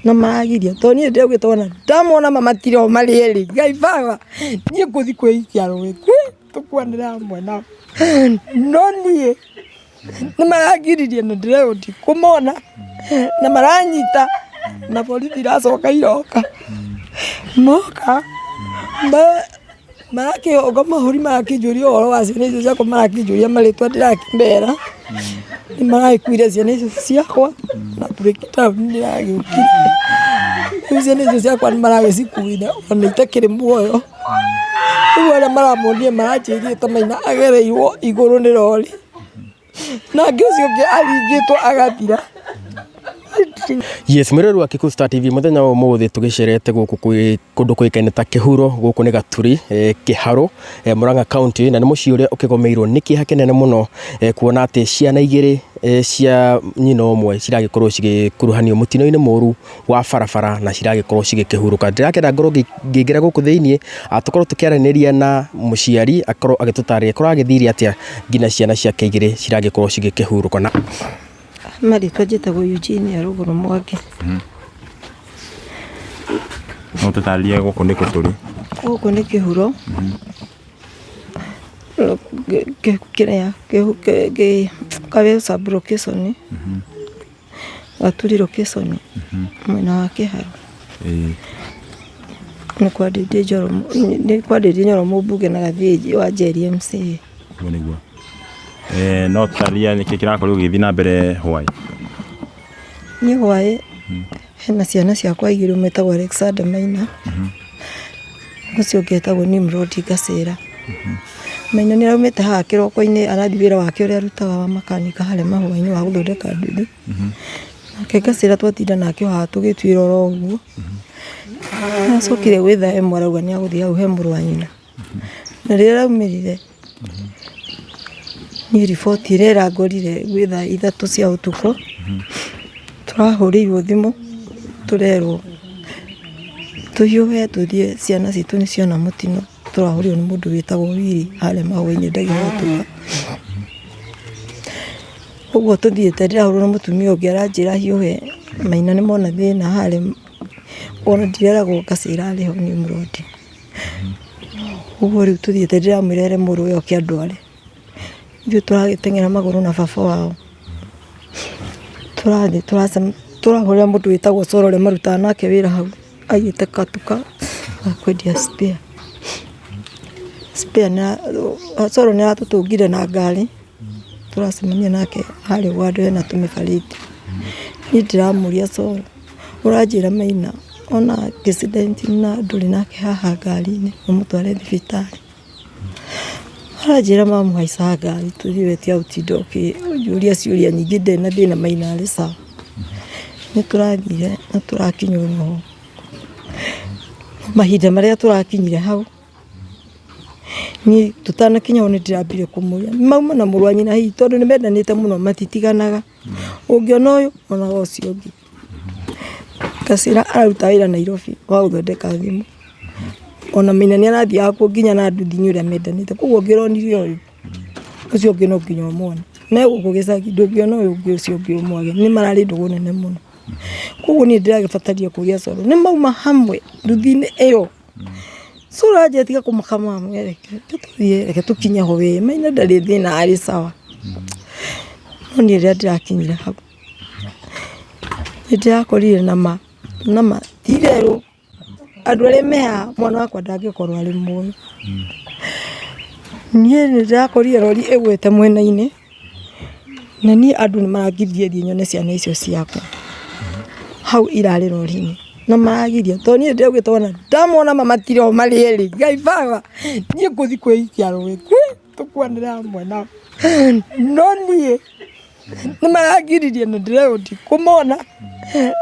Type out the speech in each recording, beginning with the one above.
Na maragiria tondũ niĩ ndĩraugĩte ona ndamona mamatire o marĩ erĩ, Ngai baba, niĩ ngũthiĩ kwĩikia rũĩ kwĩ tũkuanĩre hamwe nao. No niĩ nĩ marangiririe na ndĩrerwo ndikũmona na maranyita na borithi iracoka iroka. Moka marakĩhonga mahũri marakĩnjũria ũhoro wa ciana icio ciakwa, marakĩnjũria marĩtwa ndĩrakĩmera. Nĩ maragĩkuire ciana icio ciakwa na breakdown nĩ ĩragĩũkire. Rĩu ciana icio ciakwa nĩ maragĩcikuire ona itakĩrĩ muoyo. Rĩu arĩa maramonire maranjĩrire ta Maina agereirwo igũrũ nĩ rori, nake ũcio ũngĩ aringĩtwo agathira. Yes, mwĩroreri wa Kikuyu Star TV, mũthenya wa ũmũthĩ tũgĩcerete gũkũ kwĩ kũndũ kũĩkaine ta Kĩhuro, gũkũ nĩ Gaturi, Kĩharũ, Murang'a County, na nĩ mũciĩ ũrĩa ũkĩgomeirwo nĩ kĩeha kĩnene mũno, kuona atĩ ciana igĩrĩ cia nyina ũmwe ciragĩkorwo cigĩkuruhanio mũtino-inĩ mũru wa barabara na ciragĩkorwo cigĩkĩhurũka. Ndĩrakĩenda ngorwo ngĩingĩra gũkũ thĩiniĩ, tũkorwo tũkĩaranĩria na mũciari akorwo agĩtũtarĩria kũragĩthire atĩa nginya ciana ciake igĩrĩ ciragĩkorwo cigĩkĩhurũka. Na Marĩtwa njĩtagwo Eugenia Rũgũrũ Mwangi. No tũtarĩrie gũkũ nĩkũ tũrĩ? Gũkũ nĩ Kĩhuro, kĩrĩa Kaweu sub location, Gaturi location, mwena wa Kĩharũ. Nĩ kwa Ndindi Nyoro, nĩ kwa Ndindi Nyoro mũmbunge na Gathĩnji wa Njeri MCA. Ũguo nĩguo. Eh, no tũtarĩrie nĩkĩ kĩrakorirwo gĩgĩthiĩ na mbere hwaĩ? Niĩ hwaĩ hena ciana ciakwa igĩrĩ, ũmwe etagwo Alexander Maina, ũcio ũngĩ etagwo Nimrod Gacĩra. Maina nĩ araumĩte haha kĩroko-inĩ arathiĩ wĩra wake ũrĩa arutaga wa makanika harĩa mahũa-inĩ wa gũthondeka nduthi. Nake Gacĩra twatinda nake o haha tũgĩtuĩra oro ũguo. Nĩ acokire gwĩ thaa ĩmwe arauga nĩ agũthiĩ hau he mũrũ wa nyina. Na rĩrĩa araumĩrire, niĩ riboti ĩrĩa ĩrangorire gwĩ thaa 3 cia ũtukũ, tũrahũrĩirwo thimũ tũrerwo tũhiũhe tũthiĩ ciana citũ nĩ ciona mũtino, tũrahũrĩirwo nĩ mũndũ wĩtagwo Willy harĩa Mahũa-inĩ endagia matuka. Ũguo tũthiĩte ndĩrahũrĩrwo nĩ mũtumia ũngĩ aranjĩra hiũhe Maina nĩ mona thĩna harĩa, ona ndireragwo Gacĩra arĩ ho Nimrod. Ũguo rĩu tũthiĩte ndĩramwĩra ere mũrũwe oke andware. Ithuĩ tũragĩteng'era magũrũ na baba wao. Tũrathiĩ tũrahũrĩra mũndũ wĩtagwo Solo ũrĩa marutaga nake wĩra hau aigĩte katuka ga kwendia spare. Spare Solo nĩ aratũtũngire na ngari, tũracemania nake harĩa ũguo handũ hena tũmĩbarĩti. Niĩ ndĩramũria Solo, ũranjĩra Maina ona accident na ndũrĩ nake haha ngari-inĩ ũmũtware thibitarĩ. Aranjĩra mamu haica ngari tũthiĩ we tiga gũtinda ũkĩnjũria ciũria nyingĩ, ndirĩ na thĩna Maina arĩ sawa. Nĩ tũrathire na tũrakinya oro mahinda marĩa tũrakinyire hau, niĩ tũtanakinya hau nĩ ndĩrambire kũmũria mauma na mũrũ wa nyina hihi tondũ nĩ mendanĩte mũno matitiganaga, ũngĩona ũyũ onaga ũcio ũngĩ. Gacĩra araruta wĩra Nairobi wa gũthondeka thimũ, ona Maina nĩ arathiaga kuo nginya na nduthi nĩ ũrĩa mendanĩte, koguo ũngĩronire ũyũ, ũcio ũngĩ no nginya ũmuone. Me gũkũ gĩcagi ndũngĩona ũyũ ũngĩ ũcio ũngĩ ũmwage, nĩ mararĩ ndũgũ nene mũno. Koguo niĩ ndĩragĩbataria kũria Solo, nĩ mauma hamwe nduthi-inĩ ĩyo? Solo anjĩra tiga kũmaka mamu, reke tũthiĩ, reke tũkinye ho wee, Maina ndarĩ thĩna arĩ sawa. No niĩ rĩrĩa ndĩrakinyire hau, nĩ ndĩrakorire nama nama ti itherũ andũ arĩa me haha mwana wakwa ndangĩkorwo arĩ muoyo. Niĩ nĩ ndĩrakorire rori ĩgwĩte mwena-inĩ, na niĩ andũ nĩ marangiririe thiĩ nyone ciana icio ciakwa hau irarĩ rori-inĩ, na maragiria tondũ niĩ ndĩraugĩte ona ndamona mamatire o marĩ erĩ, Ngai baba, niĩ ngũthiĩ kwĩikia rũĩ tũkuanĩre hamwe nao. No niĩ nĩ marangiririe na ndĩrerwo ndikũmona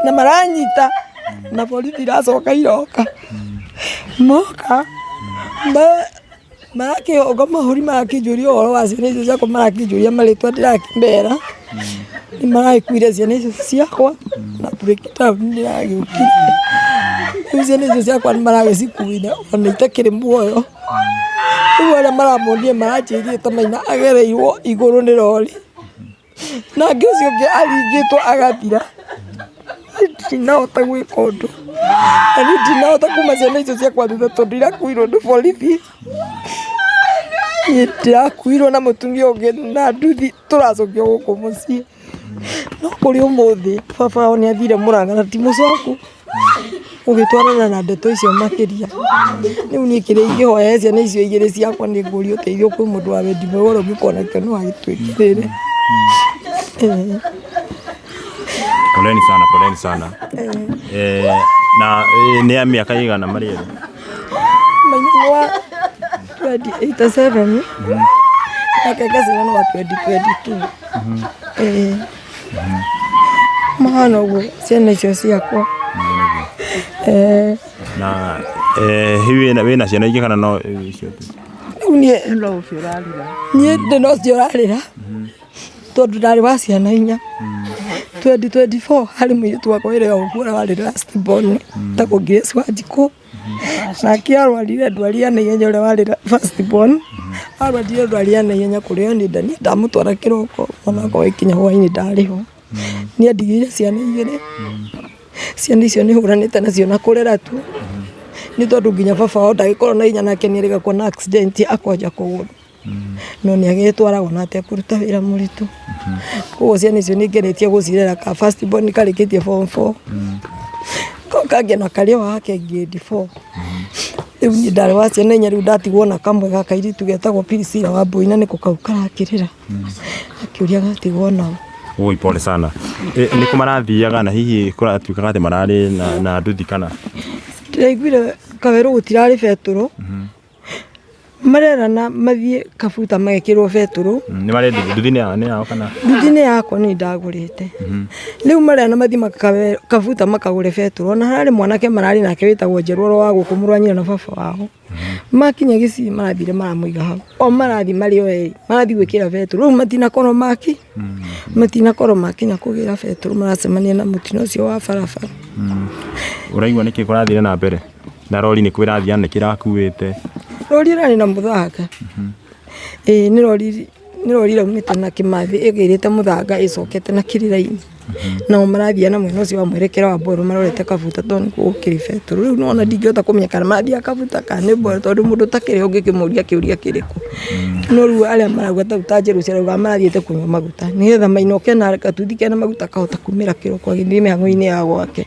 na maranyita na borithi iracoka iroka. Moka marakĩhonga mahũri marakĩnjũria ũhoro wa ciana icio ciakwa, marakĩnjũria marĩtwa ndĩrakĩmera. Nĩ maragĩkuire ciana icio ciakwa na breakdown nĩ ĩragĩũkire. Rĩu ciana icio ciakwa nĩ maragĩcikuire ona itakĩrĩ muoyo. Rĩu arĩa maramonire maranjĩrire ta Maina agereirwo igũrũ nĩ rori, nake ũcio ũngĩ aringĩtwo agathira. Ndinahota gwĩka ũndũ, na niĩ ndinahota kuma ciana icio ciakwa thutha tondũ irakuirwo nĩ borithi. Niĩ ndĩrakuirwo na mũtumia ũngĩ na nduthi tũracokio gũkũ mũciĩ. No kũrĩ ũmũthĩ baba wao nĩ athire Mũrang'a na ti mũcoku ũgĩtwarana na ndeto icio makĩria. Rĩu niĩ kĩrĩa ingĩhoya he ciana icio igĩrĩ ciakwa nĩ ngũria ũteithio kwĩ mũndũ wa wendi mwega ũrĩa ũngĩkorwo nakĩo no agĩtwĩkĩrĩre. Poleni sana, poleni sana. Na nĩ a mĩaka ĩigana marĩ erĩ? Maina nĩ wa 2087 nake Gacĩra nĩ wa 2022. Ĩĩ. Mahana ũguo ciana icio ciakwa. Na hihi wĩna ciana ingĩ kana no icio tu? Rĩu niĩ No ũcio ũrarĩra. Niĩ ndĩ na ũcio ũrarĩra tondũ ndarĩ wa ciana inya. 2024 harĩ mũirĩtu wakwa wĩrĩga gũkua ũrĩa warĩ last born etagwo Grace Wanjikũ. Nake arwarire ndwari ya naihenya ũrĩa warĩ first born arwarire ndwari ya naihenya kũrĩo nĩ nda. Niĩ ndamũtwara kĩroko mwana wakwa agĩkinya hwainĩ ndarĩ ho. Niĩ andigĩire ciana igĩrĩ, ciana icio nĩ hũranĩte nacio na kũrera tu, nĩ tondũ nginya baba wao ndangĩkorwo na hinya nake nĩ erĩga kuona accident akonja kũgũrũ, no nĩ agĩtwaragwo na atekũruta wĩra mũritũ. Koguo ciana icio nĩ ngeretie gũcirera, ka first born karĩkĩtie form four, kau kangĩ ona karĩ o hake grade four. Rĩu niĩ ndarĩ wa ciana inya rĩu ndatigwo na kamwe ga kairĩtu getagwo Priscilla Wambui na nĩko kau karakĩrĩra akĩũria gatigwo nao. Oi, pole sana. Nĩ kũ marathiaga na hihi kũratuĩkaga atĩ mararĩ na nduthi kana? Ndĩraiguire kawerũ gũtirarĩ betũrũ, marerana mathiĩ kabuta magekĩrwo betũrũ. Nĩ marĩ nduthi nĩ yao kana? Nduthi nĩ yakwa nĩ ndagũrĩte. Rĩu marerana mathiĩ kabuta makagũre betũrũ, ona hararĩ mwanake mararĩ nake wĩtagwo Njerũ oro wa gũkũ mũrũ wa nyina na baba wao. Makinya gĩcii marathire maramũiga hau, o marathiĩ marĩ o erĩ, marathiĩ gwĩkĩra betũrũ, rĩu matinakorwo maki matinakorwo makinya kũgĩra betũrũ, maracemania na mũtino ũcio wa barabara. Ũraigua nĩkĩ kũrathire na mbere? Na rori nĩkũ ĩrathiĩ na nĩkĩ ĩrakuĩte? Rori ĩrarĩ na mũthanga. Ĩĩ nĩ rori nĩ rori ĩraumĩte na Kĩmathi ĩgĩrĩte mũthanga ĩcokete na Kĩrĩra-inĩ. Nao marathiĩ na mwena ũcio wa mwerekera wa Mboro marorete Kabuta tondũ nĩkuo gũkĩrĩ betũrũ. Rĩu nĩwona ndingĩhota kũmenya kana marathiaga Kabuta kana nĩ Mboro tondũ mũndũ ũtakĩrĩ ũngĩkĩmũria kĩũria kĩrĩkũ. No rĩu arĩa marauga ta rĩu ta Njerũ cirauga marathiĩte kũnyua maguta nĩgetha mainũke na gatuthi kena maguta akahota kumĩra kĩroko agĩthiĩ mĩhang'o-inĩ ya gwake.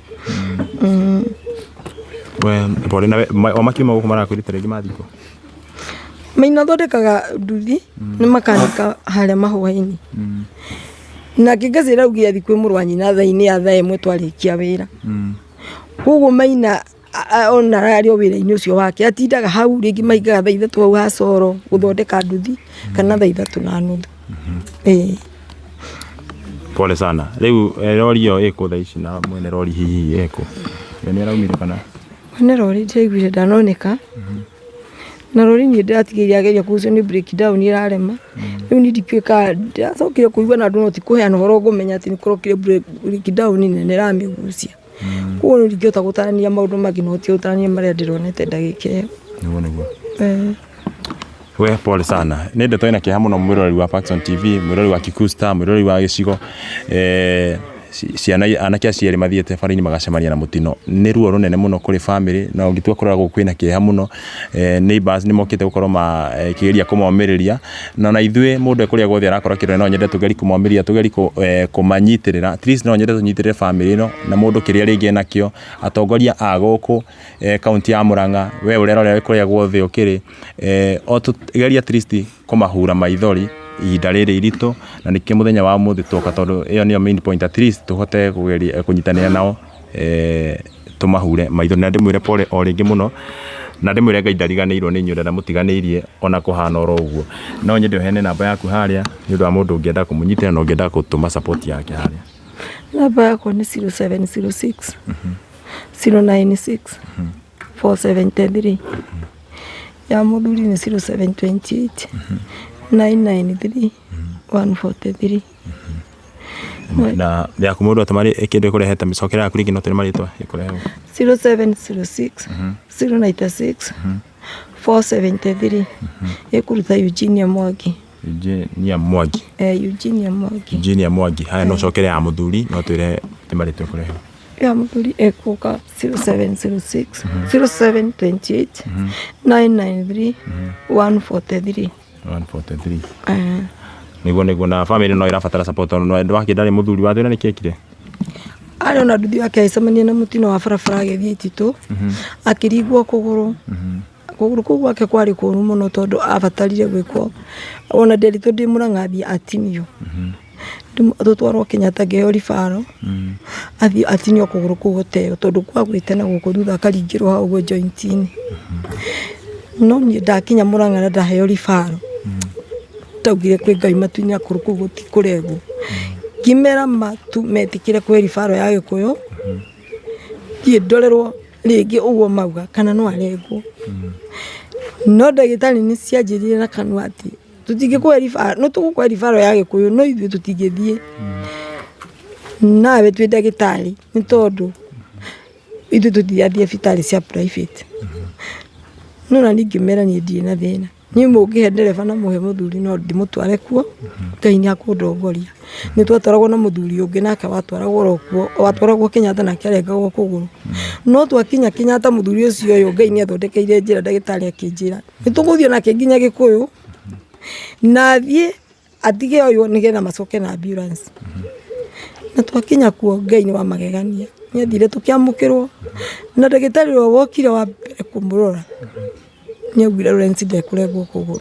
We pole nawe, o makiuma gũkũ marakwĩrĩte rĩngĩ mathiĩ kũ? Maina athondekaga nduthi nĩ makanika harĩa mahũa-inĩ. Nake Gacĩra augire athiĩ kwĩ mũrũ wa nyina thaa-inĩ ya thaa ĩmwe twarĩkia wĩra. Koguo Maina ona ararĩ o wĩra-inĩ ũcio wake atindaga hau rĩngĩ maingaga thaa ithatũ hau ha coro gũthondeka nduthi kana thaa ithatũ na nuthu. Ĩĩ. Pole sana. Rĩu rori ĩyo ĩkũ thaa ici na mwene rori hihi ekũ? We nĩ araumire kana? Mwene rori ndĩraiguire ndanoneka. Na rori niĩ ndĩratigĩire ageria kũgucio nĩ break down ĩrarema. Rĩu niĩ ndikĩũĩ kana ndĩracokire kũigua na andũ no ti kũheana ũhoro ngũmenya atĩ nĩ kũrokire break down nene ĩramĩgucia. Koguo niĩ ndingĩhota gũtarania maũndũ mangĩ no ti gũtarania marĩa ndĩronete ndagĩka ĩyo. Nĩguo nĩguo. We pole sana. Nĩ ndeto ĩna kĩeha mũno mwĩroreri wa Paxson TV, mwĩroreri wa Kikuyu Star, mwĩroreri wa gĩcigo. Ciana anake acio erĩ mathiĩte bara-inĩ magacemania na mũtino. Nĩ ruo rũnene mũno kũrĩ famĩlĩ na ũngĩtua kũrora gũkũ kwĩna kĩeha mũno. Neighbors nĩ mokĩte gũkorwo makĩgeria kũmomĩrĩria. Na ona ithuĩ mũndũ e kũrĩa guothe arakorwo akĩrora no nyende tũgerie kũmomĩrĩria, tũgerie kũmanyitĩrĩra. At least no nyende tũnyitĩrĩre famĩlĩ ĩno na mũndũ kĩrĩa rĩngĩ enakĩo, atongoria a gũkũ kaũntĩ ya Murang'a, we ũrerorera wĩ kũrĩa guothe ũkĩrĩ, o tũgerie at least kũmahura maithori ihinda rĩrĩ iritũ, na nĩkĩo mũthenya wa ũmũthĩ tuoka tondũ ĩyo nĩyo main point at least tũhote kũgeria kũnyitanĩra nao tũmahure maithori. Na ndĩmwĩre pole o rĩngĩ mũno, na ndĩmwĩre Ngai ndariganĩirwo nĩ inyuĩ na ndamũtiganĩirie ona kũhana oro ũguo. No nyende ũheane namba yaku harĩa nĩ ũndũ wa mũndũ ũngĩenda kũmũnyitĩrĩra na ũngĩenda gũtũma support yake harĩa. Namba yakwa nĩ 0706 096 473. Ya mũthuri nĩ 0728 993 143. Na yaku mũndũ atũma kĩndũ ĩkũrehete mĩcokere yaku rĩngĩ no tũrĩ marĩtwa ĩkũrehwo. 0706 096 473 ĩkũruta Eugenia Mwangi. Eugenia Mwangi. Eugenia Mwangi. Eugenia Mwangi. Haya no cokere ya mũthuri no twĩre nĩ marĩtwa ĩkũrehwo. Ya mũthuri ĩkũka 0706 0728 993 143. 143. Eh. Niguo na family no irabatara support no wake ndarĩ mũthuri wa thĩna nĩkĩ ekire? Arĩ ona nduthi wake agĩcemania na mũtino wa barabara agĩthiĩ Ititũ, akĩringwo kũgũrũ. Kũgũrũ kũu gwake kwarĩ kũũru mũno tondũ abatarire gwĩkwo ona nderitwo ndĩ Mũrang'a athiĩ atinio. Tũtwarwo Kenyatta ngĩheo ribaro, athiĩ atinio kũgũrũ kũu gũteo tondũ kwagwĩte na gũkũ thutha akaringĩrwo hau ũguo joint-inĩ. No niĩ ndakinya Mũrang'a na ndaheo ribaro, ndaugire kwĩ Ngai matu-inĩ na kũgũrũ kũu gũtikũrengwo. Ngĩmera matu metĩkĩre kũhe ribaro ya Gĩkũyũ, thiĩ ndorerwo rĩngĩ ũguo mauga kana no arengwo. No ndagĩtarĩ nĩ cianjĩrire na kanua atĩ tũtingĩkũhe ribaro, no tũgũkũhe ribaro ya Gĩkũyũ no ithuĩ tũtingĩthiĩ nawe twĩ ndagĩtarĩ nĩ tondũ ithuĩ tũtirathiĩ thibitarĩ cia private. No nani ngĩmera niĩ ndirĩ na thĩna, niĩ mũngĩhe ndereba na mũhe mũthuri no ndĩmũtware kuo, Ngai nĩ akũndongoria. Nĩ twatwaragwo na mũthuri ũngĩ nake watwaragwo oro kuo, watwaragwo Kenyatta nake arengagwo kũgũrũ. No twakinya Kenyatta mũthuri ũcio ũyũ Ngai nĩ athondekeire njĩra ndagĩtarĩ akĩnjĩra nĩ tũgũthiĩ nake nginya Gĩkũyũ na athiĩ atige ũyũ nĩgetha macoke na ambulance. Na twakinya kuo Ngai nĩ wa magegania, nĩ athire tũkĩamũkĩrwo na ndagĩtarĩ ũrĩa wokire wa mbere kũmũrora nĩ augire Lawrence ndekũrengwo kũgũrũ,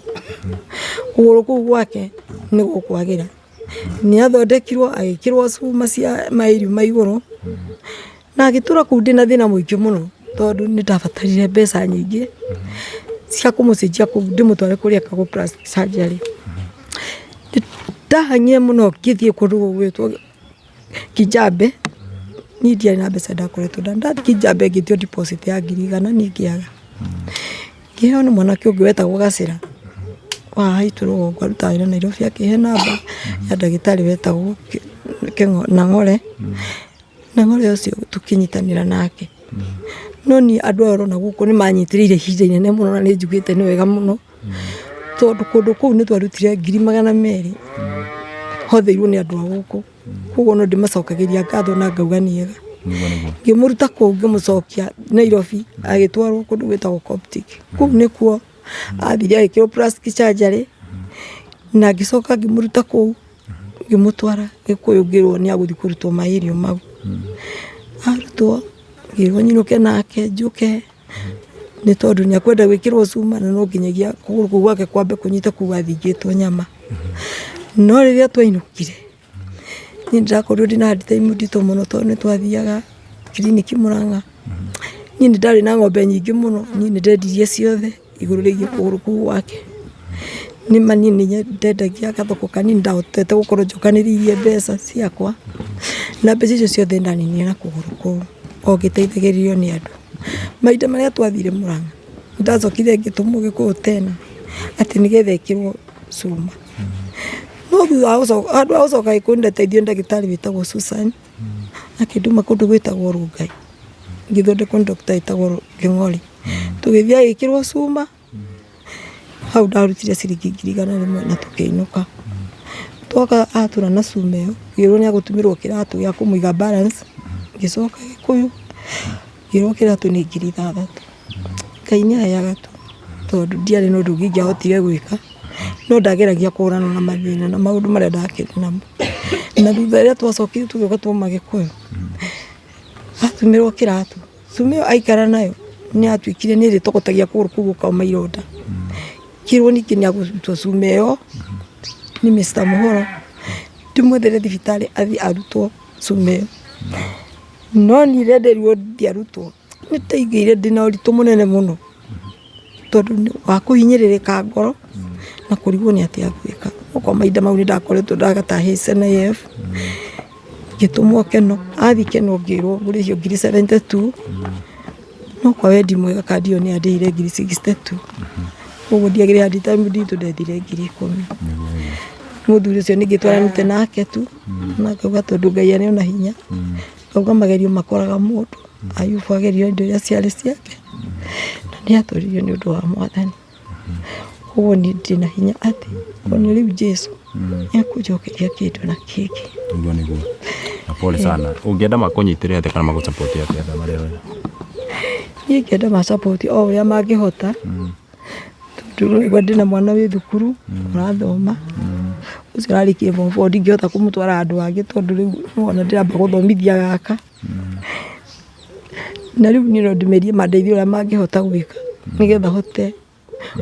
kũgũrũ kũu gwake nĩ gũkwagĩra. Nĩ athondekirwo agĩkĩrwo cuma cia mairio ma igũrũ na agĩtũra kũu ndĩna thĩna mũingĩ mũno tondũ nĩ ndabatarire mbeca nyingĩ cia kũmũcenjia kũu ndĩmũtware kũrĩa ekagwo plastic surgery. Ndahang'ire mũno ngĩthiĩ kũndũ gũgwĩtwo Kijabe, niĩ ndiarĩ na mbeca ndakoretwo ndathiĩ Kijabe ngĩtio deposit ya 100,000 niĩ ngĩaga. Ngĩheo nĩ mwanake ũngĩ wetagwo Gacĩra wa haitũ rũgongo arutaga wĩra Nairobi akĩhe namba ya ndagĩtarĩ wetagwo Nang'ore, Nang'ore ũcio tũkĩnyitanĩra nake. No niĩ andũ aya ũrona gũkũ nĩ manyitĩrĩire ihinda inene mũno na nĩ njugĩte nĩ wega mũno, tondũ kũndũ kũu nĩ twarutire 200,000 hotheirwo nĩ andũ a gũkũ. Koguo no ndĩmacokagĩria ngatho na ngauga nĩ ega. Ngĩmũruta kũu ngĩmũcokia Nairobi agĩtwarwo kũndũ gwĩtagwo Coptic. Kũu nĩkuo athire agĩkĩrwo plastic surgery na ngĩcoka ngĩmũruta kũu ngĩmũtwara Gĩkũyũ ngĩrwo nĩ agũthiĩ kũrutwo maĩrio mau. Arutwo ngĩrwo nyinũke nake njũke nĩ tondũ nĩ akwenda gwĩkĩrwo cuma na no nginyagia kũgũrũ kũu gwake kwambe kũnyite kũu athingĩtwo nyama. No rĩrĩa twainũkire niĩ ndĩrakorirwo ndĩna hard time nditũ mũno tondũ nĩ twathiaga kiriniki Mũrang'a. Niĩ nĩ ndarĩ na ng'ombe nyingĩ mũno, niĩ nĩ ndendirie ciothe igũrũ rĩgiĩ kũgũrũ kũu gwake. Nĩ ma niĩ nĩ ndendagia gathoko kanini ndahotete gũkorwo njokanĩrĩirie mbeca ciakwa, na mbeca icio ciothe ndaninire na kũgũrũ kũu o ngĩteithagĩrĩrio nĩ andũ. Mahinda marĩa twathire Mũrang'a, nĩ ndacokire ngĩtũmwo Gĩkũyũ tena atĩ nĩgetha ĩkĩrwo cuma. No thutha wa gũcoka, handũ ha gũcoka Gĩkũyũ nĩ ndateithirio nĩ ndagĩtarĩ wĩtagwo Susan, akĩndũma kũndũ gwĩtagwo Rongai, ngĩthondekwo nĩ ndagĩtarĩ wĩtagwo Kĩng'ori. Tũgĩthiĩ agĩkĩrwo cuma, hau ndarutire ciringi 100,000 na tũkĩinũka. Twoka atũra na cuma ĩyo, ngĩrwo nĩ egũtumĩrwo kĩratũ gĩa kũmũiga balance, ngĩcoka Gĩkũyũ, ngĩrwo kĩratũ nĩ 6,000. Ngai nĩ aheaga tu, tondũ ndiarĩ na ũndũ ũngĩ ingĩahotire gwĩka, no ndageragia kũhũrana na mathĩna na maũndũ marĩa ndakĩrĩ namo. Na thutha rĩrĩa twacokire tũgĩũka twauma Gĩkũyũ, atumĩrwo kĩratũ, cuma ĩyo aikara nayo nĩ yatuĩkire nĩ ĩrĩtogotagia kũgũrũ kũu gũkauma ironda. Ngĩrwo ningĩ nĩ egũrutwo cuma ĩyo nĩ Mr Mũhoro, ndĩmwethere thibitarĩ athiĩ arutwo cuma ĩyo. No niĩ rĩrĩa nderirwo ndiarutwo, nĩ ndaiguire ndĩna ũritũ mũnene mũno, tondũ wa kũhinyĩrĩrĩka ngoro na kũrigwo nĩ atĩa ngwĩka. No kwa mahinda mau nĩ ndakoretwo ndagata HNIF, ngĩtũmwo Keno, athiĩ Keno ngĩrwo ngũrĩhio 72,000, no kwa wendi mwega kandi ĩyo nĩ yandĩhire 62,000. Koguo ndiagĩrĩ hard time nditũ ndethire 10,000. Mũthuri ũcio ningĩ twaranĩte nake tu, na ngauga tondũ Ngai arĩ ona hinya, ngauga magerio makoraga mũndũ, Ayubu agerio indo iria ciarĩ ciake, na nĩ atũririo nĩ ũndũ wa Mwathani. Koguo niĩ ndĩ na hinya atĩ ona rĩu Jesu nĩ ekũnjokeria kĩndũ na kĩngĩ. Nĩguo nĩguo. Na pole sana. Ũngĩenda makũnyitĩrĩre atĩa kana magũ-support atĩa ta marĩ we? Niĩ ingĩenda ma-support o ũrĩa mangĩhota, tondũ ũraigua ndĩna mwana wĩ thukuru ũrathoma, ũcio ũrarĩkia form four, ndingĩhota kũmũtwara handũ hangĩ tondũ rĩu nĩwona ndĩramba gũthomithia gaka. Na rĩu niĩ no ndĩmerie mandeithie ũrĩa mangĩhota gwĩka nĩgetha hote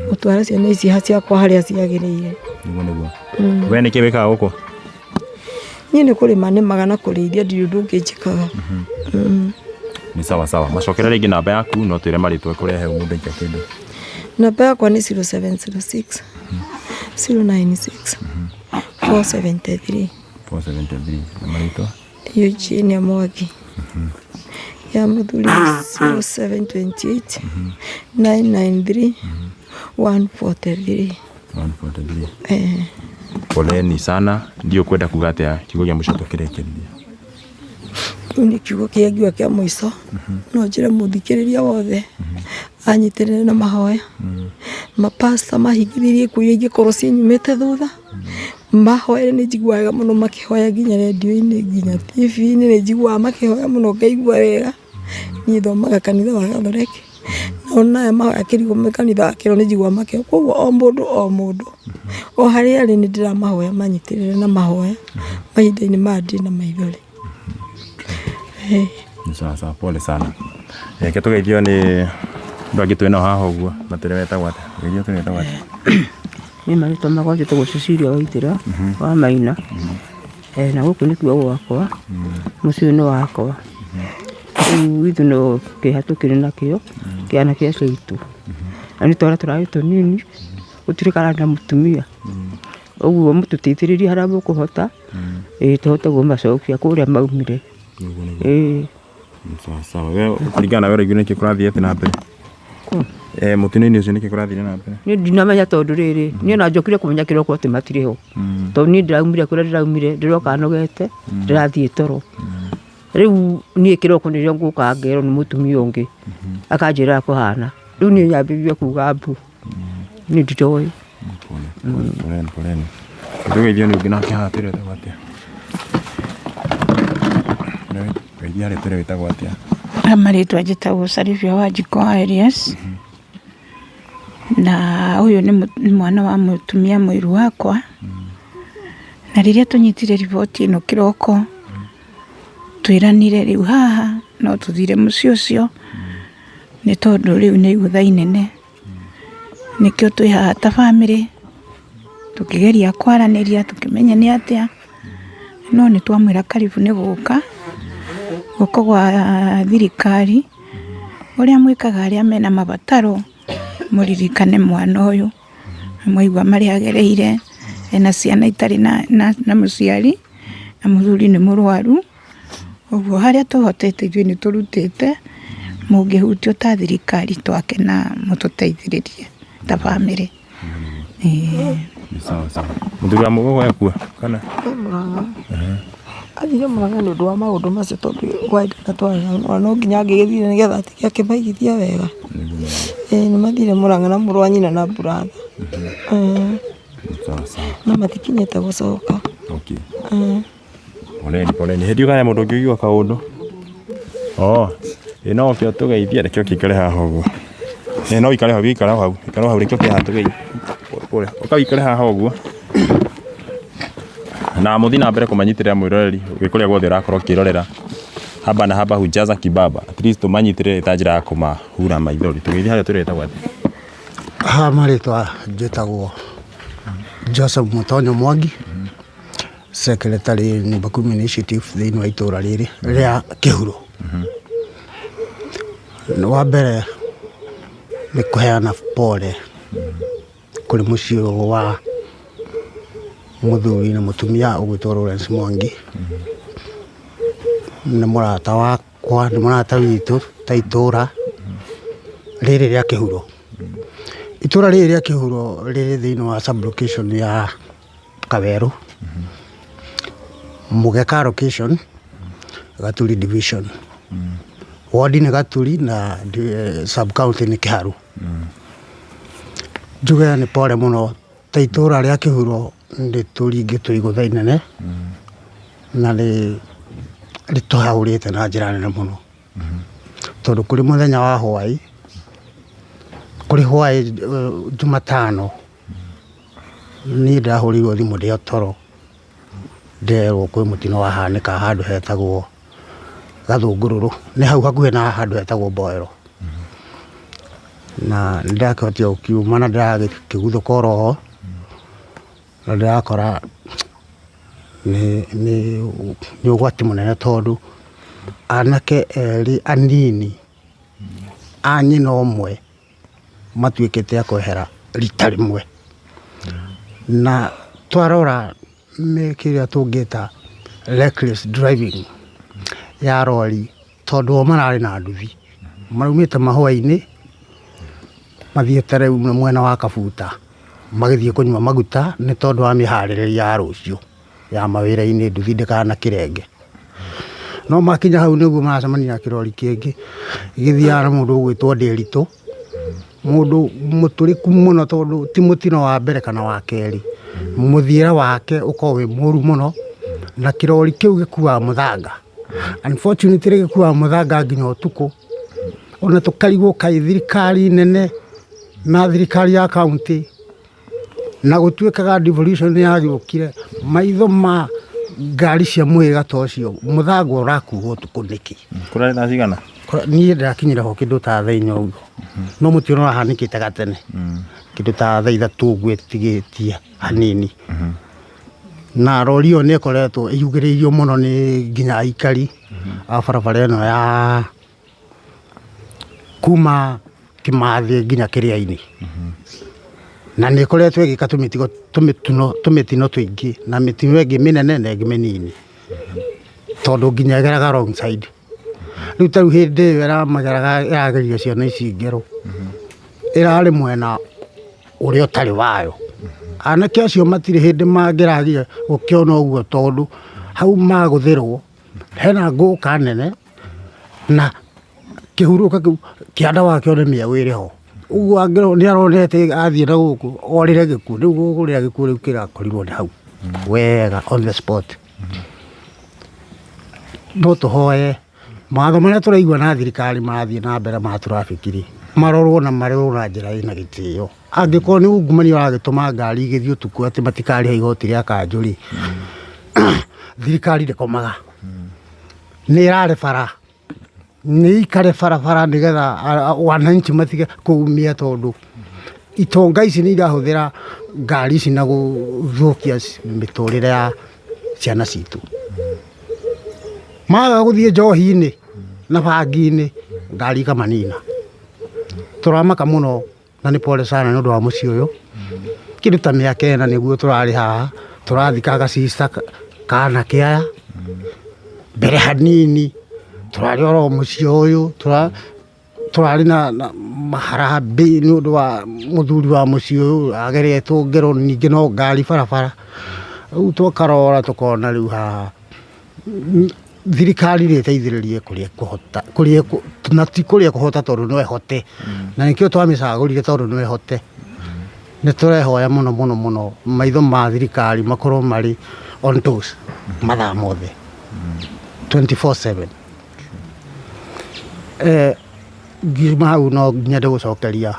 gũtwara ciana ici ciakwa harĩa ciagĩrĩire. Nĩguo nĩguo. We nĩkĩ wĩkaga gũkũ? Niĩ nĩ kũrĩma nĩmaga na kũrĩithia, ndirĩ ũndũ ũngĩ njĩkaga. Nĩ sawa sawa. Macokera rĩngĩ namba yaku no twĩre marĩtwa kũrehe mũndũ aikia kĩndũ. Namba yakwa nĩ 0706 096 473. 473 na marĩtwa? Eugenia Mwangi. Ya mũthuri 0728 993 143. 143. Eh. Poleni sana. Ndio kwenda kuga atĩa kiugo gĩa mũico tũkĩrĩkĩrĩria. Kĩu nĩ kiugo kĩrĩa ngiuga kĩa mũico. No njĩre mũthikĩrĩria wothe anyitĩrĩre na mahoya. Mapasta mahingĩrĩrie ikuũ iria ingĩkorwo cinyumĩte thutha. Mahoere, nĩ njiguaga wega mũno makĩhoya, nginya rendio-inĩ, nginya TV-inĩ nĩ njiguaga makĩhoya mũno ngaigua wega. Niĩ thomaga kanitha wa Gathoreki, na aya mahoya kĩrigũ kanitha wa kĩro nĩ njiguaga makĩhoya. Koguo o mũndũ o mũndũ o harĩa arĩ nĩ ndĩramahoya manyitĩrĩre na mahoya mahinda-inĩ maya ndĩna maithori. Nĩ sawa sawa, pole sana. Reke tũgeithio nĩ andũ angĩ twĩnao haha ũguo, matwĩre wetagwo atĩa. Geithio twĩre wetagwo atĩa. Niĩ marĩtwa makwa njĩtagwo Cecilia Waithĩra wa Maina. Na gũkũ nĩkuo gwakwa, mũciĩ ũyũ nĩ wakwa. Rĩu ithuĩ no kĩeha tũkĩrĩ nakĩo kĩa anake acio aitũ. Na nĩ twana tũrarĩ tũnini, gũtirĩ kararĩ na mũtumia. Ũguo mũtũteithĩrĩrie harĩa mũkũhota, ĩĩ tũhote kũmacokia kũrĩa maumire. Ĩĩ. Sawa sawa. We kũringana na we ũraigua nĩkĩ kũrathiĩ atĩa na mbere? Mũtino-inĩ ũcio nĩkĩ kũrathire na mbere? Niĩ ndinamenya tondũ rĩrĩ, niĩ ona njokire kũmenya kĩroko atĩ matirĩ ho. Tondũ niĩ ndĩraumire kũrĩa ndĩraumire, ndĩroka nogete, ndĩrathiĩ toro. Rĩu niĩ kĩroko nĩrĩo ngũka ngerwo nĩ mũtumia ũngĩ, akanjĩra kũhana. Rĩu niĩ nyambĩrĩria kuga mbu. Niĩ nditoĩ. Pole pole, poleni poleni. Tũgeithio nĩ ũngĩ nake haha twĩre wĩtagwo atĩa. Geithia harĩa twĩre wĩtagwo atĩa. Marĩtwa njĩtagwo Sarivia Wanjikũ wa Elias, na ũyũ nĩ mwana wa mũtumia mũiru wakwa. Na rĩrĩa tũnyitire riboti ĩno kĩroko, twĩranire rĩu haha no tũthire mũciĩ ũcio, nĩ tondũ rĩu nĩ igũtha inene. Nĩkĩo twĩ haha ta bamĩrĩ, tũkĩgeria kwaranĩria tũkĩmenya nĩ atĩa, no nĩ twamwĩra karibu nĩ gũka, guoko gwa thirikari, ũrĩa mwĩkaga arĩa mena mabataro, mũririkane mwana ũyũ, mwaigua marĩa agereire, ena ciana itarĩ na mũciari, na mũthuri nĩ mũrwaru, ũguo harĩa tũhotete ithuĩ nĩ tũrutĩte, mũngĩhutio ta thirikari twakena mũtũteithĩrĩrie ta bamĩrĩ. Nĩ sawa sawa. Mũthuri wa mũgogo ekua kana? Mũrang'a. Athire Mũrang'a nĩ ũndũ wa maũndũ macio, tondũ kwa ndatwara no nginya angĩgĩthire nĩgetha atige akĩmaigithia wega. Ĩĩ, nĩ mathire Mũrang'a na mũrũ wa nyina na brother. Sawa sawa. No matikinyĩte gũcoka. Okay. Poleni poleni. Hĩndĩ kana mũndũ ũngĩ ũigua kaũndũ. Oh, ĩ no ũke ũtũgeithie, reke ũkĩikare haha ũguo. Ĩ no ũikare hau, ikara hau, ikara hau, reke ũke haha tũgeithie. Pole, ũka ũikare haha ũguo. Na mũthiĩ na mbere kũmanyitĩrĩra mwĩroreri wĩ kũrĩa guothe ũrakorwo ũkĩrorera. Haba na haba hujaza kibaba. At least tũmanyitĩrĩre ta njĩra ya kũmahura maithori. Tũgeithie harĩa twĩre wĩtagwo atĩa. Haha marĩtwa njĩtagwo Joseph Mũtonyo Mwangi, secretary Nyumba Kumi Initiative thĩinĩ wa itũra rĩrĩ rĩa Kĩhuro. Wa mbere nĩ kũheana pole kũrĩ mũciĩ wa mũthuri na mũtumia ũgwĩtwo Lawrence Mwangi. Nĩ mũrata wakwa, nĩ mũrata witũ ta itũra rĩrĩ rĩa Kĩhuro. Itũra rĩrĩ rĩa Kĩhuro rĩrĩ thĩinĩ wa sub location ya Kawerũ, Mũgeka location, Gaturi division. Ward nĩ Gaturi na sub county nĩ Kĩharu. Njuge nĩ pole mũno ta itũra rĩa Kĩhuro, nĩ tũringĩtwo igũtha inene na nĩ Rĩtũhaũrĩte na njĩra nene mũno, tondũ kũrĩ mũthenya wa hwaĩ, kũrĩ hwaĩ Jumatano, niĩ ndĩrahũrĩirwo thimũ ndĩ o toro, ndĩrerwo kwĩ mũtino wahanĩka handũ hetagwo Gathũngũrũrũ, nĩ hau hakuhĩ na handũ hetagwo Mboero. Na nĩ ndakĩhotire gũkiuma na ndĩragĩkĩguthũka oroho, na ndĩrakora nĩ ũgwati mũnene tondũ anake erĩ anini a nyina ũmwe matuĩkĩte a kwehera rita rĩmwe. Na twarora nĩ kĩrĩa tũngĩta reckless driving ya rori tondũ o mararĩ na nduthi, maraumĩte mahũa-inĩ mathiĩte rĩu mwena wa Kabuta magĩthiĩ kũnyua maguta nĩ tondũ wa mĩharĩrĩria ya rũciũ ya mawĩra-inĩ nduthi ndĩkanakĩrenge. No makinya hau nĩguo maracemania na kĩrori kĩngĩ gĩthiaga na mũndũ ũgwĩtwo Ndĩritũ, mũndũ mũtũrĩku mũno tondũ ti mũtino wa mbere kana wa kerĩ, mũthiĩre wake ũkoragwo wĩ mũru mũno, na kĩrori kĩu gĩkuaga mũthanga. Unfortunately gĩkuaga mũthanga nginya ũtukũ, ona tũkarigwo kaĩ thirikari nene na thirikari ya kauntĩ na gũtuĩkaga devolution nĩ yagĩũkire, maitho ma ngari cia mũhĩrĩga ta ũcio mũthanga ũrakuo ũtukũ nĩkĩ? Kũrarĩ thaa cigana? Niĩ ndakinyire ho kĩndũ ta thaa inya ũguo, no mũtino ũrahanĩkĩte gatene, kĩndũ ta thaa ithatũ ũguo ĩtigĩtie hanini. Na rori ĩyo nĩ ĩkoretwo ĩyugĩrĩirio mũno nĩ nginya aikari a barabara ĩno ya kuma Kĩmathĩ nginya Kĩrĩa-inĩ. Na nĩ ĩkoretwo ĩgĩka tũmĩtigo tũmĩtino tũmĩtino tũingĩ na mĩtino ĩngĩ mĩnene na ĩngĩ mĩnini, tondũ nginya ĩgeraga wrong side. Rĩu ta rĩu hĩndĩ ĩyo ĩramageraga ĩrageria ciana ici ngero, ĩrarĩ mwena ũrĩa ũtarĩ wayo. Anake acio matirĩ hĩndĩ mangĩragire gũkĩona ũguo tondũ hau magũthĩrwo hena ngũka nene na kĩhurũka kĩu kĩanda wakĩo nĩ mĩeũ ĩrĩ ho. Ũguo angĩrwo nĩ aronete athiĩ na gũkũ orĩre gĩkuũ, rĩu kũrĩa gĩkuũ rĩu kĩrakorirwo nĩ hau wega on the spot. No tũhoe mawatho marĩa tũraigua na thirikari marathiĩ na mbere ma traffic rĩ, marorwo na marorwo na njĩra ĩna gĩtĩo. Angĩkorwo nĩ ungumania ũragĩtũma ngari igĩthiĩ ũtukũ atĩ matikarĩha igoti rĩa kanjũ rĩ, thirikari ndĩkomaga. Nĩ ĩrare bara, nĩ ĩikare barabara nĩgetha wananchi matige kũumia tondũ itonga ici nĩ irahũthĩra ngari ici na gũthũkia mĩtũrĩre ya ciana citũ. Maga gũthiĩ njohi-inĩ na bangi-inĩ ngari ikamanina. Tũramaka mũno na nĩ pole sana nĩ ũndũ wa mũciĩ ũyũ. Kĩndũ ta mĩaka ĩna nĩguo tũrarĩ haha, tũrathika ga sister kanake aya, mbere hanini tũrarĩ oro mũciĩ ũyũ, tũrarĩ na maharambĩ nĩ ũndũ wa mũthuri wa mũciĩ ũyũ ageretwo ngero ningĩ no ngari barabara. Rĩu tũkarora tũkona rĩu haha thirikari nĩ ĩteithĩrĩrie kũrĩa ĩkũhota, kũrĩa na ti kũrĩa ĩkũhota tondũ no ĩhote, na nĩkĩo twamĩcagũrire tondũ no ĩhote. Nĩ tũrehoya mũno mũno mũno maitho ma thirikari makorwo marĩ on toes mathaa mothe 24/7. Ngiuma hau no nyende gũcokeria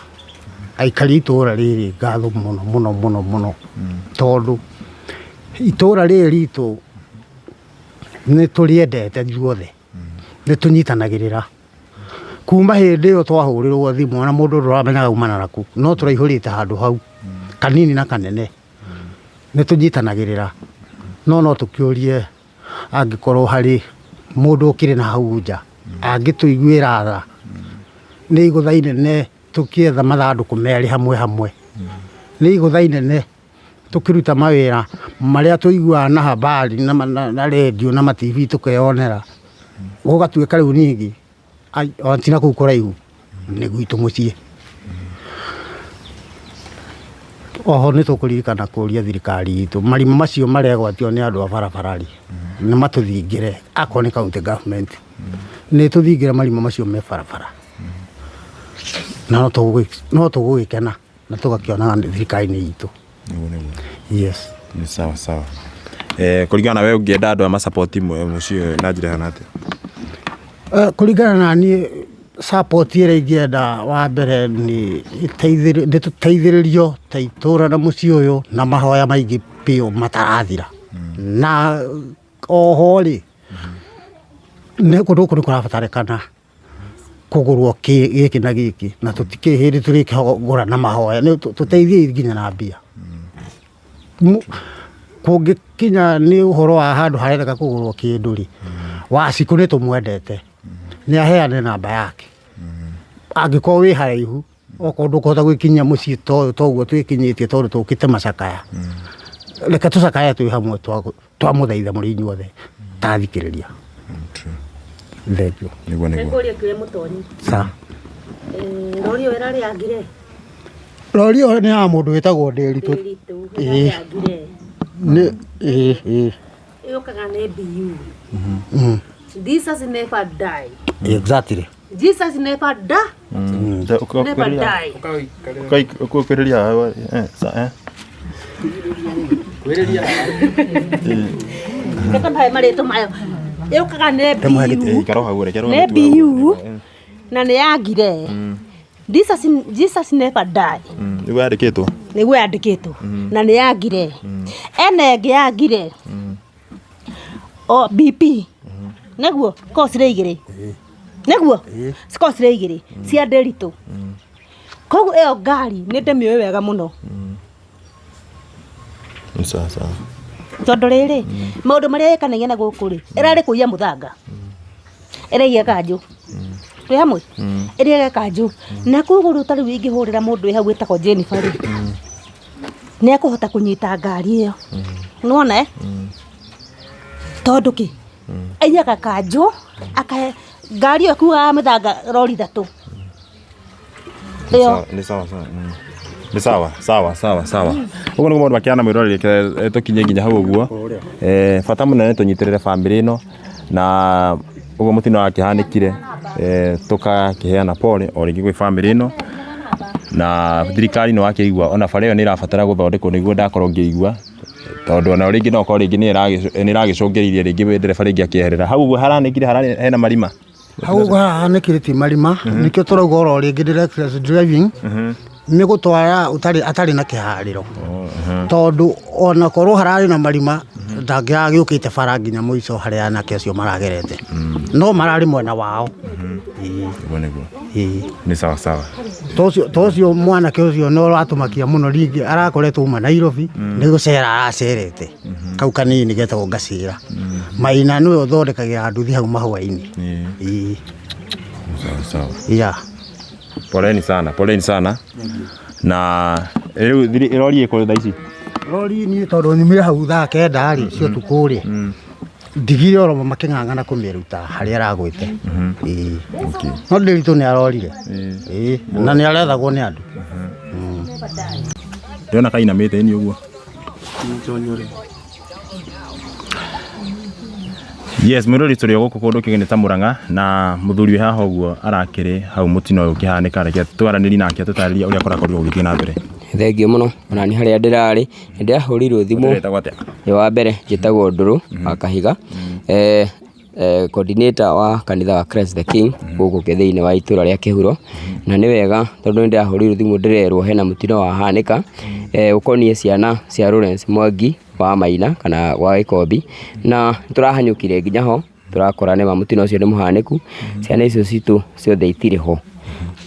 aikari a itũra rĩrĩ ngatho mũno mũno mũno mũno, tondũ itũra rĩrĩ ritũ nĩ tũrĩendete ithuothe, nĩ tũnyitanagĩrĩra. Kuma hĩndĩ ĩyo twahũrĩrwo thimũ ona mũndũ ndũramenyaga umana nakũ, no tũraihũrĩte handũ hau kanini na kanene, nĩ tũnyitanagĩrĩra. No no tũkĩũrie angĩkorwo harĩ mũndũ ũkĩrĩ na hau nja, angĩtũiguĩra tha, nĩ igũtha inene tũkĩetha mathandũkũ merĩ hamwe hamwe, nĩ igũtha inene tũkĩruta mawĩra marĩa tũiguaga na habari na rendio na ma TV tũkeyonera, gũgatuĩka rĩu ningĩ ona ti nakũu kũraihu nĩ gwitũ mũciĩ. Oho nĩ tũkũririkana kũria thirikari itũ marima macio maregwatio nĩ andũ a barabara rĩ, nĩ matũthingĩre akorwo nĩ county government, nĩ ĩtũthingĩre marima macio me barabara na no tũgũgĩkena. Na tũgakĩonaga thirikari-inĩ itũ. Nĩguo nĩguo. Yes. Nĩ sawa sawa. Kũringana na we ũngĩenda andũ aya ma support mũciĩ ũyũ na njĩra ĩhana atĩa? Kũringana na niĩ, support ĩrĩa ingĩenda wa mbere nĩ nĩ tũteithĩrĩrio ta itũra na mũciĩ ũyũ na mahoya maingĩ biũ matarathira. Na oho rĩ, nĩ kũndũ gũkũ nĩ kũrabatarĩkana kũgũrwo gĩkĩ na gĩkĩ, na tũtikĩrĩ hĩndĩ tũrĩkĩgũra na mahoya, nĩ tũteithiei nginya na mbia. Kũngĩkinya nĩ ũhoro wa handũ harendeka kũgũrwo kĩndũ rĩ, Wacikũ nĩ tũmwendete, nĩ aheane namba yake. Angĩkorwo wĩ haraihu, okorwo ndũkũhota gwĩkinyia mũciĩ ta ũyũ toguo twĩkinyĩtie, tondũ tũkĩte macakaya, reke tũcakaye twĩ hamwe, twamũthaitha mũrĩ inyuothe tathikĩrĩria. Thengiũ. Nĩguo nĩguo. Nĩngũria kĩrĩa mũtonyi. Sa. Rori ĩyo ĩrarĩ ya ngire. Rori ĩyo nĩ ya mũndũ wĩtagwo Ndĩritũ. Ndĩritũ ĩrarĩ ya ngire. Nĩ ĩĩ ĩĩ. Yũkaga nĩ BU. Jesus never die. Exactly. Jesus never die. Never die. Ũkwĩrĩria eh. Reke mahe marĩtwa mayo. Yũkaga nĩ BU. Ikara hau, reke Nĩ BU na nĩ ya ngire. Jesus never die. Nĩguo yandĩkĩtwo. Nĩguo yandĩkĩtwo na nĩ ya ngire. Ena ĩngĩ ya ngire o BP nĩguo korwo cirĩ igĩrĩ, nĩguo cikorwo cirĩ igĩrĩ cia Ndĩritũ. Koguo ĩyo ngari nĩ ndĩmĩũĩ wega mũno. Nĩ sawa sawa. Tondũ rĩrĩ, maũndũ marĩa ĩkanagia na gũkũ rĩ, ĩrarĩ kũiya mũthanga, ĩraiya kanjũ, twĩ hamwe, ĩrĩaga kanjũ. Na koguo rĩu ta rĩu ingĩhũrĩra mũndũ wĩ hau wĩtagwo Jennifer rĩ, nĩ ekũhota kũnyita ngari ĩyo, nĩwona, eh? Tondũ kĩ aiyaga kanjũ, akahe ngari ĩyo ĩkuaga mĩthanga rori ithatũ ĩyo. Nĩ sawa sawa. Nĩ sawa sawa sawa sawa. Ũguo nĩguo maũndũ makĩhana, mwĩroreri, reke tũkinye nginya hau ũguo. Bata mũnene tũnyitĩrĩre bamĩrĩ ĩno, na ũguo mũtino wakĩhanĩkire, tũkakĩheana pole o rĩngĩ gwĩ bamĩrĩ ĩno. Na thirikari nĩ wakĩigua ona bara ĩyo nĩ ĩrabatara gũthondekwo, nĩguo ndakorwo ngĩigua, tondũ ona rĩngĩ no ũkorwo rĩngĩ nĩ ĩragĩcũngĩrĩirie rĩngĩ ndereba rĩngĩ akĩeherera hau ũguo haranĩkire, hararĩ hena marima. Hau ũguo hahanĩkire ti marima, nĩkĩo tũrauga oro rĩngĩ nĩ reckless driving, nĩ gũtwara ũtarĩ atarĩ na kĩharĩro, tondũ ona korwo hararĩ na marima, ndangĩragĩũkĩte bara nginya mũico harĩa anake acio maragerete, no mararĩ mwena wao. Ĩĩ. Nĩguo nĩguo. Ĩĩ. Nĩ sawa sawa. To ũcio mwanake ũcio nĩ ũratũmakia mũno, rĩngĩ arakoretwo uma Nairobi, nĩ gũcera aracerete, kau kanini getagwo Ngacĩra. Maina nĩwe ũthondekagĩra nduthi hau mahũa-inĩ. Ĩĩ. Sawa sawa. Yeah. Poleni sana, poleni sana. Na rĩu rori ĩkũ thaa ici? Rori niĩ tondũ nyumire hau thaa 9 rĩ cia ũtukũ rĩ, ndigire oro makĩng'ang'ana kũmĩruta harĩa aragwĩte. Ĩĩ. No Ndĩritũ nĩ arorire. Ĩĩ. Na nĩ arethagwo nĩ andũ. Ndĩrona kainamĩte ni ũguo. Yes, mwĩrori, tũrĩ o gũkũ kũndũ kĩgeni ta Mũrang'a, na mũthuri wĩ haha ũguo arakĩrĩ hau mũtino ũyũ ũkĩhanĩka. Reke twaranĩrie nake atũtarĩrie ũrĩa kũrakorirwo gũgĩthiĩ na mbere. Thengiũ mũno. Ona niĩ harĩa ndĩrarĩ nĩ ndĩrahũrĩirwo thimũ. Wĩtagwo atĩa? Ĩ, wa mbere njĩtagwo Ndũrũ wa Kahiga, coordinator wa kanitha wa Christ the King gũkũ thĩinĩ wa itũra rĩa Kĩhuro. Na nĩ wega tondũ nĩ ndĩrahũrĩirwo thimũ ndĩrerwo hena mũtino wahanĩka, ũkoniĩ ciana cia Lawrence Mwangi wa Maina kana wa Gĩkombi. Na tũrahanyũkire nginya ho, tũrakora nĩma mũtino ũcio nĩ mũhanĩku, ciana icio citũ ciothe itirĩ ho.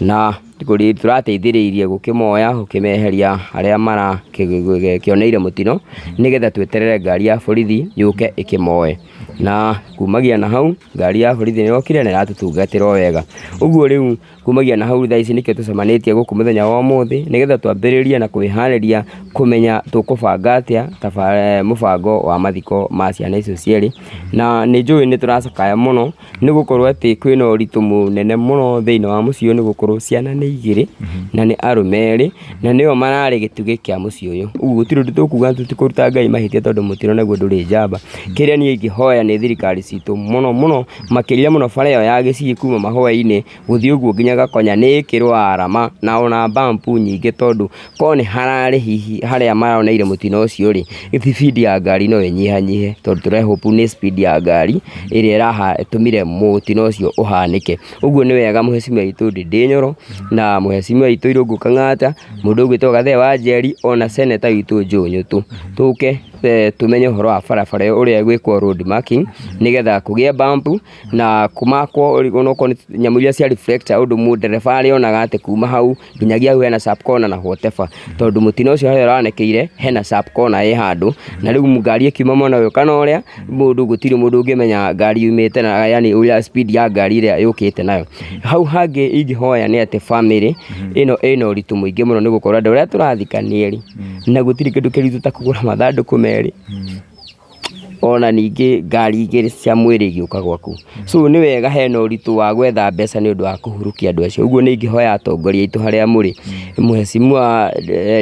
Na tũrateithĩrĩirie gũkĩmoya, gũkĩmeheria harĩa marakĩoneire mũtino, nĩgetha tweterere ngari ya borithi yũke ĩkĩmoe. Na kumagia na hau ngari ya borithi nĩ yokire na ĩratũtungatĩra o wega. Ũguo rĩu kumagia na hau, thaa ici nĩkĩo tũcemanĩtie gũkũ mũthenya wa ũmũthĩ, nĩgetha twambĩrĩrie na kwĩharĩria kũmenya tũkũbanga atĩa mũbango wa mathiko ma ciana icio cierĩ. Na nĩ njũĩ nĩ tũracakaya mũno, nĩ gũkorwo atĩ kwĩna ũritũ mũnene mũno thĩinĩ wa mũciĩ ũyũ, nĩ gũkorwo ciana nĩ igĩrĩ na nĩ arũme erĩ na nĩo mararĩ gĩtugĩ kĩa mũciĩ ũyũ. Ũguo gũtirĩ ũndũ tũkuga tũtikũruta Ngai mahĩtia tondũ mũtino naguo ndũrĩ njamba. Kĩrĩa niĩ ingĩhoya nĩ thirikari citũ mũno mũno makĩria mũno bara ĩyo ya Gĩcii kuma Mahũa-inĩ gũthiĩ ũguo nginya Gakonya nĩ ĩkĩrwo arama na ona bump nyingĩ tondũ korwo nĩ hararĩ hihi harĩa maroneire mũtino ũcio rĩ, speed ya ngari no ĩnyihanyihe tondũ tũre hope nĩ speed ya ngari ĩrĩa ĩratũmire mũtino ũcio ũhanĩke. Ũguo nĩ wega mũhecimiwa witũ Ndĩndĩ Nyoro na mũhecimiwa witũ Irũngũ Kang'ata, mũndũ ũgwĩtwo Gathee wa Njeri ona seneta witũ Joe Nyũtũ, tũke tũmenye ũhoro wa barabara ĩyo ũrĩa ĩgwĩkwo road marking nĩgetha kũgĩe bump na kũmakwo onokorwo nĩ nyamũ iria cia reflector ũndũ mũndereba arĩonaga atĩ kuma hau nginyagia hau hena sharp corner na whatever tondũ mũtino ũcio harĩa ũranekeire hena sharp corner ĩ handũ na rĩu ngari ĩkiuma mwena ũyũ kana ũrĩa mũndũ gũtirĩ mũndũ ũngĩmenya ngari yumĩte na yani ũrĩa speed ya ngari ĩrĩa yũkĩte nayo. Hau hangĩ ingĩhoya nĩ atĩ bamĩrĩ ĩno ĩna ũritũ mũingĩ mũno nĩ gũkorwo andũ arĩa tũrathika nĩ erĩ na gũtirĩ kĩndũ kĩritũ ta kũgũra mathandũkũ merĩ ona ningĩ ngari igĩrĩ cia mwĩrĩ igĩũka gwaku. So nĩ wega hena ũritũ wa gwetha mbeca nĩ ũndũ wa kũhurukia andũ acio. Ũguo nĩ ingĩhoya atongoria aitũ harĩa mũrĩ, Mheshimiwa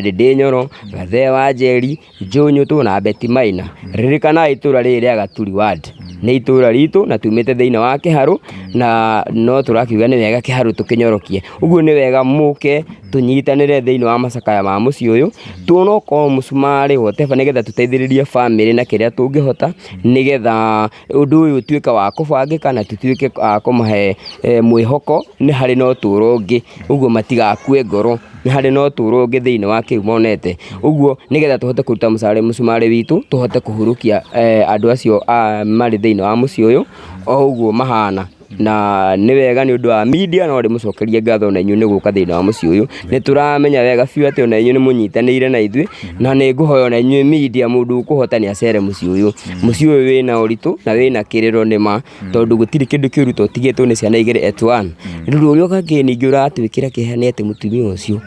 Ndĩndĩ Nyoro, Gathee wa Njeri, Joe Nyũtũ na Betty Maina, ririkanai itũra rĩrĩ rĩa Gaturi ward nĩ itũra ritũ na tumĩte thĩinĩ wa Kĩharũ na no tũrakiuga nĩ wega Kĩharũ tũkĩnyorokie. Ũguo nĩ wega mũke tũnyitanĩre thĩinĩ wa macakaya ma mũciĩ ũyũ, tuone okorwo mũcumarĩ whatever nĩgetha tũteithĩrĩrie bamĩrĩ na kĩrĩa tũngĩhota, nĩgetha ũndũ ũyũ ũtuĩke wa kũbangĩka na tũtuĩke a kũmahe mwĩhoko nĩ harĩ na ũtũro ũngĩ, ũguo matigakue ngoro, nĩ harĩ na ũtũro ũngĩ thĩinĩ wa kĩu monete, ũguo nĩgetha tũhote kũruta mũcumarĩ witũ, tũhote kũhurũkia andũ acio marĩ thĩinĩ wa mũciĩ ũyũ, o ũguo mahana. Na nĩ wega nĩ ũndũ wa media no ndĩmũcokerie ngatho na inyuĩ nĩ gũka thĩinĩ wa mũciĩ ũyũ. Nĩ tũramenya wega biũ atĩ ona inyuĩ nĩ mũnyitanĩire na ithuĩ, na nĩ ngũhoya ona inyuĩ media mũndũ ũkũhota nĩ acere mũciĩ ũyũ. Mũciĩ ũyũ wĩna ũritũ na wĩna kĩrĩro nĩ ma, tondũ gũtirĩ kĩndũ kĩũru ta ũtigĩtwo nĩ ciana igĩrĩ at one. Rĩu ũrĩa ũngĩ ningĩ ũratwĩkĩra kĩeha nĩ atĩ mũtumia ũcio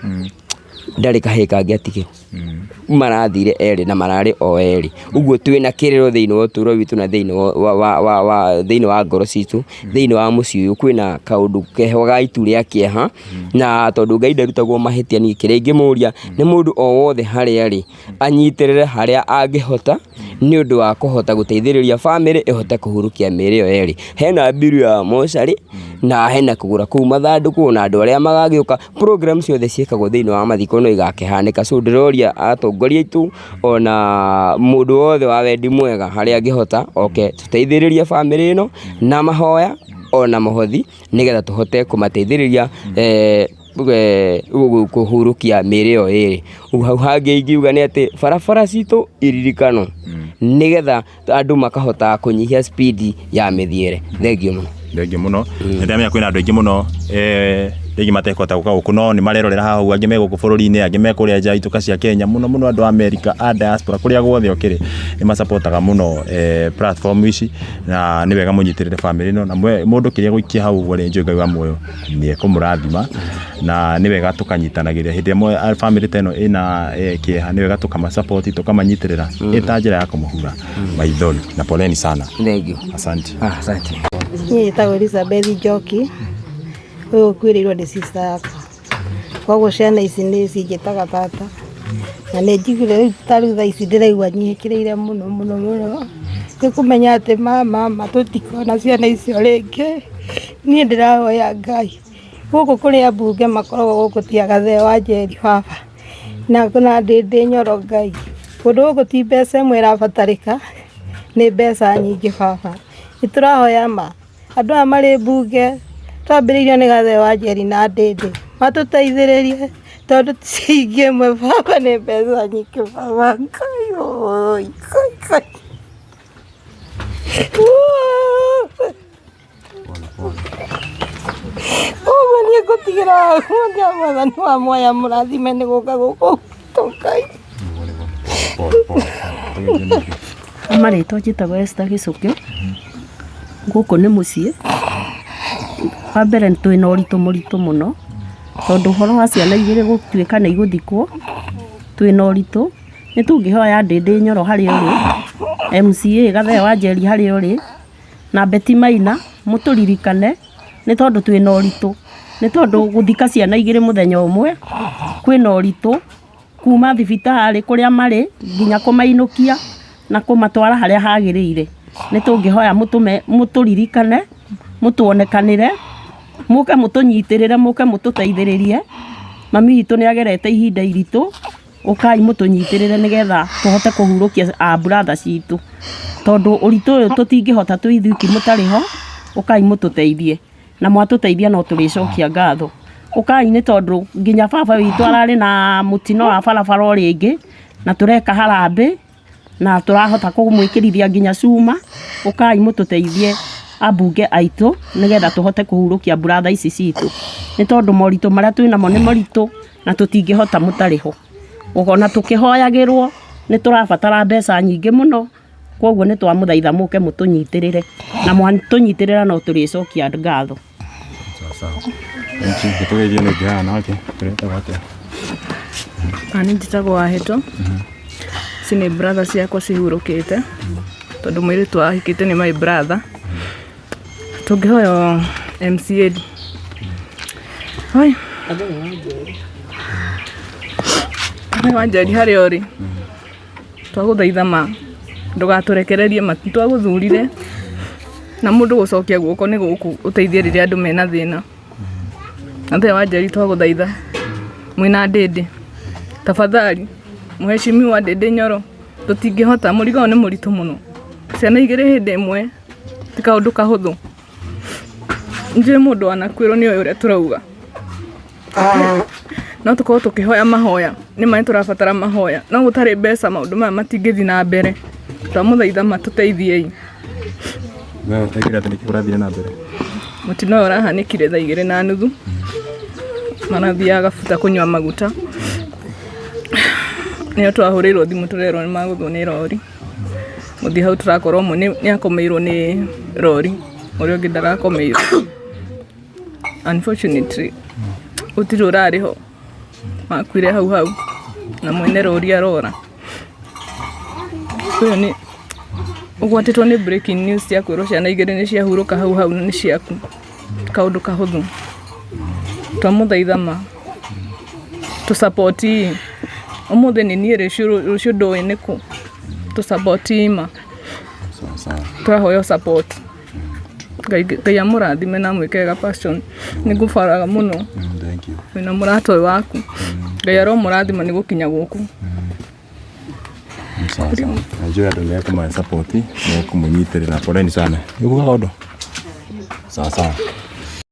ndarĩ kahĩĩ kangĩ atigĩrwo. Marathire erĩ na mararĩ o erĩ. Ũguo twĩna kĩrĩro thĩinĩ wa ũtũro witũ na thĩinĩ wa thĩinĩ wa ngoro citũ, thĩinĩ wa mũciĩ ũyũ kwĩna kaũndũ keho ga itu rĩa kĩeha, na tondũ Ngai ndarutagwo mahĩtia niĩ kĩrĩa ingĩmũria nĩ mũndũ o wothe harĩa arĩ, anyitĩrĩre harĩa angĩhota, nĩ ũndũ wa kũhota gũteithĩrĩria bamĩrĩ ĩhote kũhurũkia mĩĩrĩ ĩyo yerĩ. Hena mbiru ya mocarĩ, na hena kũgũra kũu mathandũkũ na andũ arĩa magagĩũka, program ciothe ciĩkagwo thĩinĩ wa mathiko no igakĩhanĩka. So ndĩroria atongoria aitũ ona mũndũ wothe wa wendi mwega harĩa angĩhota oke tũteithĩrĩrie bamĩrĩ ĩno na mahoya ona mũhothi nĩgetha tũhote kũmateithĩrĩria kũhurũkia mĩĩrĩ ĩyo ĩrĩ. Hau hangĩ ingiuga nĩ atĩ barabara citũ iririkanwo nĩgetha andũ makahota kũnyihia speed ya mĩthiĩre. Thengiũ mũno. Thengiũ mũno. Nĩ ndĩramenya kwĩna andũ aingĩ mũno rĩngĩ matekũhota gũka gũkũ no nĩ marerorera haha ũguo, angĩ me gũkũ bũrũri-inĩ, angĩ me kũrĩa nja ituka cia Kenya, mũno mũno andũ a America, a diaspora, kũrĩa guothe ũkĩrĩ, nĩ macapotaga mũno platform ici na nĩ wega mũnyitĩrĩre bamĩrĩ ĩno na mũndũ kĩrĩa egũikia hau ũguo rĩ, nĩnjũĩ Ngai wa muoyo nĩ ekũmũrathima na nĩ wega tũkanyitanagĩra hĩndĩ ĩrĩa bamĩrĩ ta ĩno ĩna kĩeha nĩ wega tũkama support tũkamanyitĩrĩra ĩ ta njĩra ya kũmũhura maithori na poleni sana. Thengiũ. Asante. Asante. Niĩ njĩtagwo Elizabeth Njoki, ũyũ ũkuĩrĩirwo nĩ sister yakwa. Koguo ciana ici nĩ cinjĩtaga tata, na nĩ njiguire rĩu ta rĩu thaa ici ndĩraigua nyihĩkĩrĩire mũno mũno mũno, nĩ kũmenya atĩ mama ma tũtikona ciana icio rĩngĩ. Niĩ ndĩrahoya Ngai, gũkũ kũrĩ ambunge makoragwo gũkũ ti Agathee wa Njeri baba, na Ndĩndĩ Nyoro Ngai, kũndũ gũkũ ti mbeca ĩmwe ĩrabatarĩka, nĩ mbeca nyingĩ baba. Nĩ tũrahoya ma andũ aya marĩ mbunge twambĩrĩirio nĩ Gathee wa Njeri na Ndĩndĩ matũteithĩrĩrie tondũ ciringi ĩmwe baba nĩ mbeca nyingĩ baba Ngai ũi Ngai Ngai. Ũguo niĩ ngũtigĩra mwathani wa muoyo amũrathime nĩ gũka gũkũ gwitũ Ngai. Marĩtwa njĩtagwo Esther Gĩcũkĩ, gũkũ nĩ mũciĩ, wa mbere twĩna ũritũ mũritũ mũno, tondũ ũhoro wa ciana igĩrĩ gũtuĩka nĩ igũthikwo, twĩna ũritũ, nĩ tũngĩhoya Ndĩndĩ Nyoro harĩa ũrĩ, MCA Gathee wa Njeri harĩa ũrĩ, na Betty Maina, mũtũririkane, nĩ tondũ twĩna ũritũ. Nĩ tondũ gũthika ciana igĩrĩ mũthenya ũmwe kwĩna ũritũ, kuma thibitarĩ kũrĩa marĩ nginya kũmainũkia na kũmatwara harĩa hagĩrĩire. Nĩ tũngĩhoya mũtũme mũtũririkane, mũtuonekanĩre, mũke mũtũnyitĩrĩre, mũke mũtũteithĩrĩrie. Mami witũ nĩ agerete ihinda iritũ, ũkai mũtũnyitĩrĩre nĩgetha tũhote kũhurũkia a brother citũ, tondũ ũritũ ũyũ tũtingĩhota twĩ ithuiki mũtarĩ ho, ũkai mũtũteithie. Na mwatũteithia no tũrĩcokia ngatho. Ũkai nĩ tondũ nginya baba witũ ararĩ na mũtino wa barabara o rĩngĩ, na tũreka harambĩ, na tũrahota kũmwĩkĩrithia nginya cuma. Ũkai mũtũteithie ambunge aitũ nĩgetha tũhote kũhurũkia brother ici citũ, nĩ tondũ moritũ marĩa twĩnamo nĩ maritũ na tũtingĩhota mũtarĩ ho. Ona tũkĩhoyagĩrwo nĩ tũrabatara mbeca nyingĩ mũno. Kwoguo nĩ twamũthaitha mũke mũtũnyitĩrĩre, na mwatũnyitĩrĩra no tũrĩcokia ngatho. Tũgeithie nĩ ũngĩ haha nake ũretagwo atĩa? Niĩ njĩtagwo Wahĩto, ici nĩ brother ciakwa cihurũkĩte, tondũ mũirĩtu ahikĩte nĩ my brother. Tũngĩhoya MCA oi Wanjeri harĩa ũrĩ. Twagũthaitha ma ndũgatũrekererie ma nĩtwagũthurire na mũndũ gũcokia guoko nĩ gũkũ ũteithie rĩrĩa andũ mena thĩna. Nathaniel Wanjeri twagũthaitha mwĩna Ndĩndĩ tafadhali mheshimiwa Ndĩndĩ Nyoro tũtingĩhota mũrigo ũyũ nĩ mũritũ mũno. Ciana igĩrĩ hĩndĩ ĩmwe ti kaũndũ kahũthũ. Njũĩ mũndũ wanakuĩrwo nĩoĩ ũrĩa tũrauga. No tũkorwo tũkĩhoya mahoya, nĩ ma nĩ tũrabatara mahoya, no gũtarĩ mbeca maũndũ maya matingĩthiĩ na mbere. Twamũthaitha matũteithiei. Mũtino ũyũ ũrahanĩkire thaa igĩrĩ na nuthu, marathiaga Gabuta kũnyua maguta, nĩo twahũrĩirwo thimũ tũrerwo nĩ magũthwo nĩ rori. Gũthiĩ hau tũrakora ũmwe nĩ akomeirwo nĩ rori, ũrĩa ũngĩ ndarakomeirwo. Unfortunately gũtirĩ ũrarĩ ho, makuire hau hau na mwene rori arora. Ũyũ nĩ ũgwatĩtwo nĩ breaking news cia kwĩrwo ciana igĩrĩ nĩ ciahurũka hau hau na nĩ ciaku, ti kaũndũ kahũthũ. Twamũthaitha ma tũ support ii, ũmũthĩ nĩ niĩ rũciũ ndũĩ nĩ kũ, tũ support ii ma, tũrahoya support. Ngai Ngai amũrathime na amwĩke wega Passion. Nĩ ngũbaraga mũno Thank you. wĩna mũrata ũyũ waku. Ngai aromũrathima nĩ gũkinya gũkũ. Sawa sawa. Najua andũ nĩ ekũma support nĩ ekũmũnyitĩrĩra. Poleni sana. Nĩ ũkuga kaũndũ? Sawa sawa.